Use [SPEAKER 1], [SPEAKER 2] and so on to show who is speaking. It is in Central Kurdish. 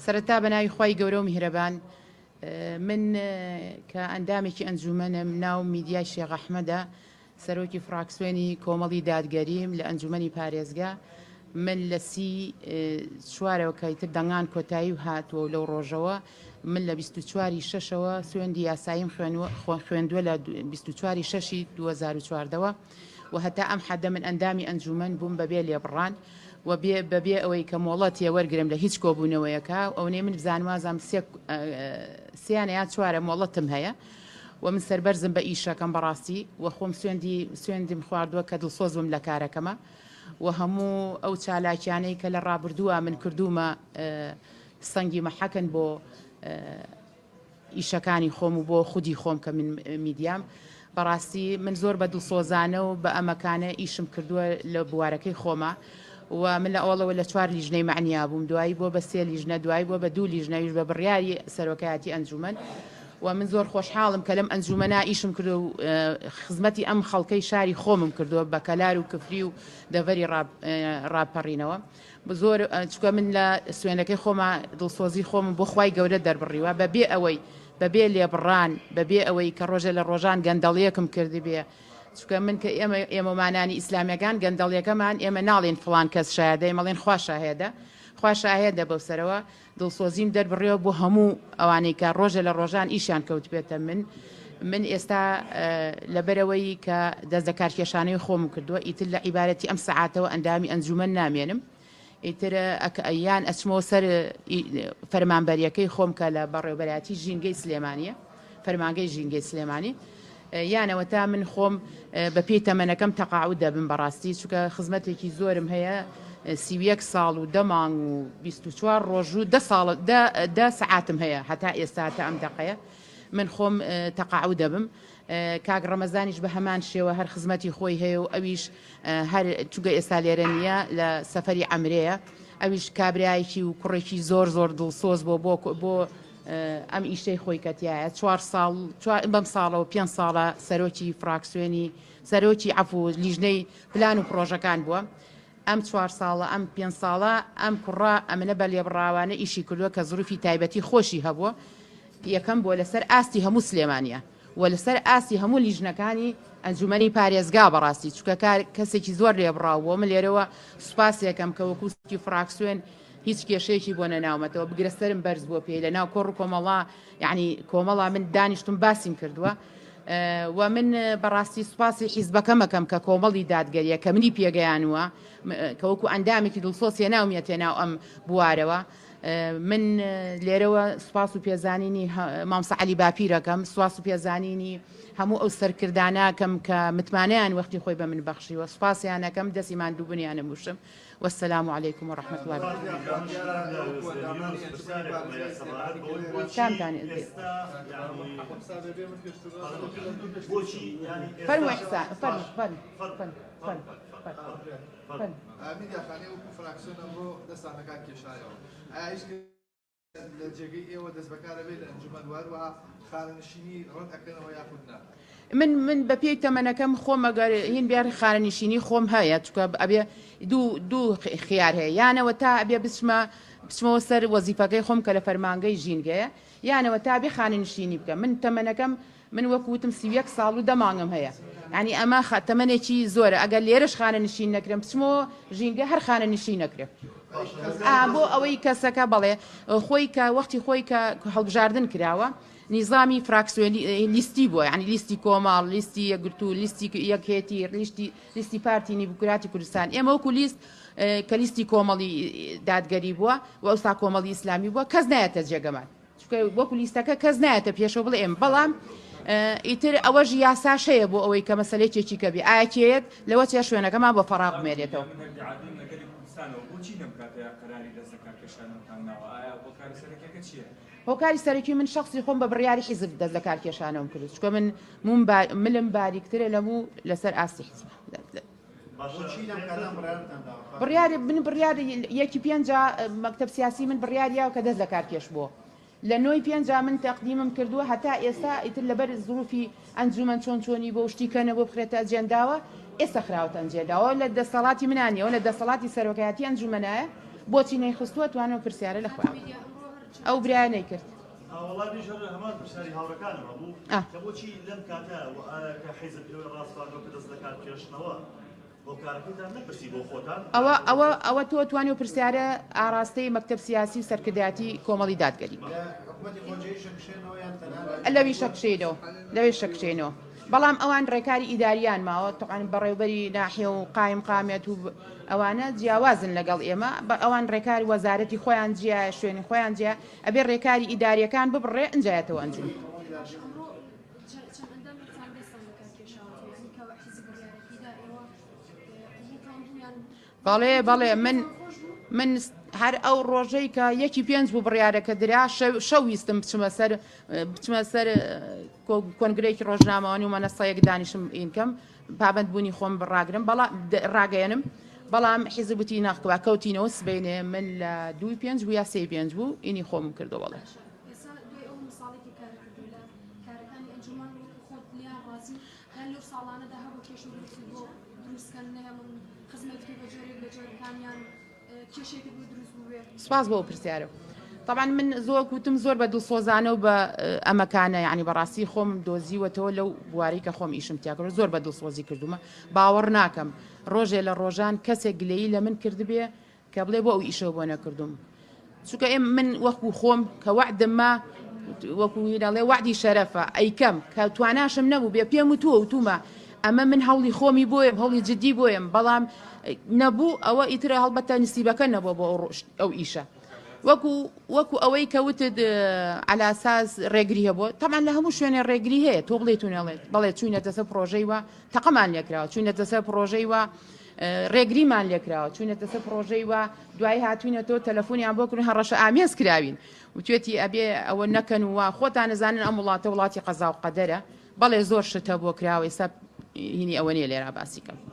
[SPEAKER 1] سەرەتا بە ناوی خوای گەورە و میهرەبان من کە ئەندامێکی ئەنجومەنم ناو میدیای شێخ ئەحمەدە سەرۆکی فراکسیۆنی کۆمەڵی دادگەریم لە ئەنجومەنی پارێزگا من لە 34ەوە کە ئیتر دەنگان کۆتایی و هاتووە و لەو ڕۆژەوە من لە 24 شەشەوە سوێندی یاساییم خوێندووە لە 24 شەشی 2014ەوە و هەتا ئەم حەدە من ئەندامی ئەنجومەن بووم بەبێ لێبڕان و بێ بەبێ ئەوەی کە مۆڵەتێ وەرگرم لە هیچ کۆبوونەوەیەکە ئەونەی من بزانم وازانم سێ سیانە یا چوارە مۆڵەتم هەیە و من سەربەرزم بە ئیشەکەم بەڕاستی و خۆم سوێندی سوێندیم خواردووە کە دڵسۆز بم لە کارەکەمە و هەموو ئەو چالاکیانەی کە لە ڕابردووە من کردوومە سەنگی مەحەکن بۆ ئیشەکانی خۆم و بۆ خودی خۆم کە من میدیام بەڕاستی من زۆر بە دڵسۆزانە و بە ئەمەکانە ئیشم کردووە لە بوارەکەی خۆما و من لە ئەوڵەوە لە چوار لیژنەی مەعنیا بووم دوایی بووە بە سێ لیژنە دوایی بووە بە دوو لیژنەویش بە بڕیاری سەرۆکایەتی ئەنجومەن و من زۆر خۆشحاڵم کە لەم ئەنجومەنا ئیشم کردووە و خزمەتی ئەم خەڵکەی شاری خۆمم کردووە بە کەلار و کفری و دەڤەری ڕاپەڕینەوە. زۆر چونکە من لە سوێنەکەی خۆما دڵسۆزی خۆمم بۆ خوای گەورە دەربڕیوە بە بێ ئەوەی بە بێ لێبڕان بە بێ ئەوەی کە ڕۆژێ لە ڕۆژان گەندەڵیەکم کردبێ چونکە من کە ئێمە ئێمەمانانی ئیسلامیەکان گەندەڵیەکەمان ئێمە ناڵێن فڵان کەس شایەدە ئێمەڵێن خوا شاهێدە خوا شاهێدە بەو سەرەوە دڵسۆزیم دەربڕیوە بۆ هەموو ئەوانەی کە ڕۆژێ لە ڕۆژان ئیشیان کەوتبێتە من من ئێستا لەبەرەوەی کە دەست لە کارکێشانەوەی خۆمم کردووە ئیتر لە عیبارەتی ئەم سەعاتەوە ئەندامی ئەنجومەن نامێنم ئیتر یان ئەچمەوە سەر فەرمانبەریەکەی خۆم کە لە بەڕێوبەرایەتی ژینگەی سلێمانیە فەرمانگەی ژینگەی سلێمانی یانەوە تا من خۆم بە پێی تەمەنەکەم تەقاعود دەبم بەڕاستی چونکە خزمەتێکی زۆرم هەیە 31 ساڵ و دە مانگ و 24 ڕۆژ و دە ساڵ دە سەعاتم هەیە هەتا ئێستا تا ئەم دەقەیە من خۆم تەقاعود دەبم کاک ڕەمەزانیش بە هەمان شێوە هەر خزمەتی خۆی هەیە و ئەویش هەر چونکە ئێستا لێرە نییە لە سەفەری عەمرەیە ئەویش کابرایەکی و کوڕێکی زۆر زۆر دڵسۆز بۆ بۆ بۆ ئەم ئیشەی خۆی کە تیایە چوار ساڵ بەم ساڵەوە پێنج ساڵە سەرۆکی فراکسیۆنی سەرۆکی عەفو لیژنەی پلان و پرۆژەکان بووە ئەم چوار ساڵە ئەم پێنج ساڵە ئەم کوڕە ئەمنە بە لێبڕاوانە ئیشی کردووە کە زروفی تایبەتی خۆشی هەبووە یەکەم بووە لەسەر ئاستی هەموو سلێمانیە و لەسەر ئاستی هەموو لیژنەکانی ئەنجومەنی پارێزگا بەڕاستی چونکە کار کەسێکی زۆر لێبڕاو بووە من لێرەوە سوپاسێکەم کە وەکو سەرۆکی فراکسیۆن هیچ کێشەیەکی بۆ نەناومەتەوە بگرە سەرم بەرز بووە پێی لە ناو کۆڕ و کۆمەڵا یعنی کۆمەڵا من دانیشتم باسیم کردووە و من بەڕاستی سوپاسی حیزبەکەمەکەم کە کۆمەڵی دادگەریە کە منی پێگەیانووە کە وەکو ئەندامێکی دڵسۆز هێناومیەتێ ناو ئەم بوارەوە من لێرەوە سوپاس و پێزانینی مامۆستا عەلی باپیرەکەم سوپاس و پێزانینی هەموو ئەو سەرکردانەکەم کە متمانەیان وەختی خۆی بە من بەخشیوە سوپاسیانەکەم دەستی ماندووبوونیانم وشم والسلام علیکم و رحمة الله کامتان فەرموو ئیحسان فەرموو فەرموو فەرموو فەرموو
[SPEAKER 2] میدیا خانی وەکو فراکسیۆن ئەمڕۆ دەستان لەکار کێشایەوە ئایا هیچ لە جێگەی ئێوە دەست بەکارە بێت لە ئەنجومەن و هەروەها خانەنشینی ڕەت ئەکەنەوە یاخود نا؟
[SPEAKER 1] من من بە پێی تەمەنەکەم خۆم ئەگەر هین بێ خانەنشینی خۆم هەیە چونکە ئەبێ دوو دوو خیار هەیە یانەوە تا ئەبێ بچمە بچمەوە سەر وەزیفەکەی خۆم کە لە فەرمانگەی ژینگەیە یانەوە تا بێ خانەنشینی بکەم من تەمەنەکەم من وەکو وتم 31 ساڵ و دە مانگم هەیە یعنی ئەمە تەمەنێکی زۆرە ئەگەر لێرەش خانەنشین نەکرێم بچمەوە ژینگە هەر خانەنشین نەکرێم بۆ ئەوەی کەسەکە بەڵێ خۆی کە وەختی خۆی کە هەڵبژاردن کراوە نیزامی فراکسیۆنی لیستی بووە یعنی لیستی کۆمەڵ لیستی یەکگرتوو لیستی یەکێتی لیستی لیستی پارتی دیموکراتی کوردستان ئێمە وەکو لیست کە لیستی کۆمەڵی دادگەری بووە و ئەوسا کۆمەڵی ئیسلامی بووە کەس نایەتە جێگەمان چونکە وەکو لیستەکە کەس نایەتە پێشەوە بڵێ ئێمە بەڵام ئیتر ئەوەش یاساش هەیە بۆ ئەوەی کە مەسەلەیەکی کە بێ ئایا کێیەت لەوە چێ شوێنەکەمان بۆ فەراغ بمێنێتەوە. هۆکاری سەرەکی من شەخسی خۆم بە بڕیاری حیزب دەست لە کار کێشانەوەم کرد چونکە من موم ملم باریکترە لە موو لەسەر ئاستی حیزب. بڕیاری من بڕیاری یەکی پێنجا مەکتەب سیاسی من بڕیاریاوە کە دەست لە کار کێش بووە لە نۆی پێنجا من تەقدیمم کردووە هەتا ئێستا ئیتر لەبەر زروفی ئەنجومەن چۆن چۆنی بۆ شتی کەنە بۆ بخرێتە ئەجێنداوە ئێستا خراوەتە ئەنجێنداوە لە دەسەڵاتی منانیەوە لە دەسەڵاتی سەرۆکایەتی ئەنجومەنایە بۆچی نەیخستووە توانەوە پرسیارە لە خۆیان بکەن. ئەو برایە نەیکرد.
[SPEAKER 3] وەڵامیش هەر هەمان پرسیاری هاوڕێکانم هەبوو کە بۆچی لەم کاتە کە حیزب ئێوەی ڕاسپاردووە کە دەست لەکار بکێشنەوە هۆکارەکەیتان نەپرسی بۆ خۆتان؟
[SPEAKER 1] ئەوە ئەوە ئەوە تۆ توانی و پرسیارە ئاراستەی مەکتەب سیاسی و سەرکردایەتی کۆمەڵی دادگەری بکە.
[SPEAKER 4] لە حکومەتی خۆجێیشە کشێنەوە یان تەنها لە
[SPEAKER 1] لەویشە کشێنەوە لەوێشە کشێنەوە بەڵام ئەوان ڕێکاری ئیداریان ماوە تەعەن بەڕێوبەری ناحیە و قایم قامیەت و ئەوانە جیاوازن لەگەڵ ئێمە بە ئەوان ڕێکاری وەزارەتی خۆیان جیایە شوێنی خۆیان جیا ئەبێ ڕێکاری ئیداریەکان ببڕێ ئنجا یەتەوە ئەنجومەن.
[SPEAKER 5] باشە ئەمڕۆ چەند ئەندامێکتان دەستان لەکار کێشاوەتەوە یانی کە حیزب بڕیارەکەی دا ئێوە قبوڵتان بوو یان
[SPEAKER 1] بەڵێ بەڵێ من
[SPEAKER 5] دڵتان خۆش بوو؟
[SPEAKER 1] من هەر ئەو ڕۆژەی کە یەکی پێنج بوو بڕیارەکە درا شەو شەو ویستم بچمە سەر بچمە سەر کۆنگرەیەکی ڕۆژنامەوانی و مەنەسەیەک دانیشم ئینکەم پابەند بوونی خۆم ڕاگرم بەڵام ڕاگەیەنم بەڵام حیزب وتی ناخوا کەوتینەوە سبەینێ من لە دووی پێنج بوو یا سێی پێنج بوو ئینی خۆمم کردەوە بەڵێ.
[SPEAKER 5] باشە ئێستا دوای ئەو هەموو ساڵەی کە کارت کردووە لە کارەکانی ئەنجومەن وەکو خۆت لێیان ڕازی یان لەو ساڵانەدا هەبوو کێشە و گرفت بۆ دروست کەن نەهێڵن خزمەت بکەی بە جۆرێک لە جۆرەکان یان کێشەیەکت بۆ دروست بووبێ؟
[SPEAKER 1] سپاس بۆ ئەو پرسیارە. تەبعەن من زۆر وتم زۆر بە دڵسۆزانە و بە ئەمەکانە یعنی بەڕاستی خۆم دۆزیوەتەوە لەو بوارەی کە خۆم ئیشم تیا کردووە زۆر بە دڵسۆزی کردوومە باوەڕ ناکەم ڕۆژێ لە ڕۆژان کەسێک گلەیی لە من کردبێ کە بڵێ بۆ ئەو ئیشەو بۆ نەکردوم چونکە ئێم من وەکو خۆم کە وەعدم ما وەکو هینەڵێ وەعدی شەرەفە ئەیکەم کە تواناشم نەبوو بێ پێم وتووە وتومە ئەمە من هەوڵی خۆمی بۆیەم هەوڵی جدی بۆیەم بەڵام نەبوو ئەوە ئیترە هەڵبەتە نسیبەکە نەبووە بۆ ئەو ئیشە وەکو وەکو ئەوەی کە وتت عەلاساس ڕێگری هەبووە تەبعەن لە هەموو شوێنێ ڕێگری هەیە تۆ بڵێیت و نەڵێت بەڵێ چوینەتە سەر پڕۆژەی وا تەقەمان لێکراوە چوینەتە سەر پڕۆژەی وا ڕێگریمان لێکراوە چوینەتە سەر پڕۆژەی وا دوایی هاتوینەتەوە تەلەفۆنیان بۆ کردن هەڕەشە ئامێز کراوین وتوێتی ئەبێ ئەوە نەکەن و وا خۆتان ئەزانن ئەم وڵاتە وڵاتی قەزا و قەدەرە بەڵێ زۆر شت هەبووە کراوە ئێستا هینی ئەوە نییە لێرا باسی کەم.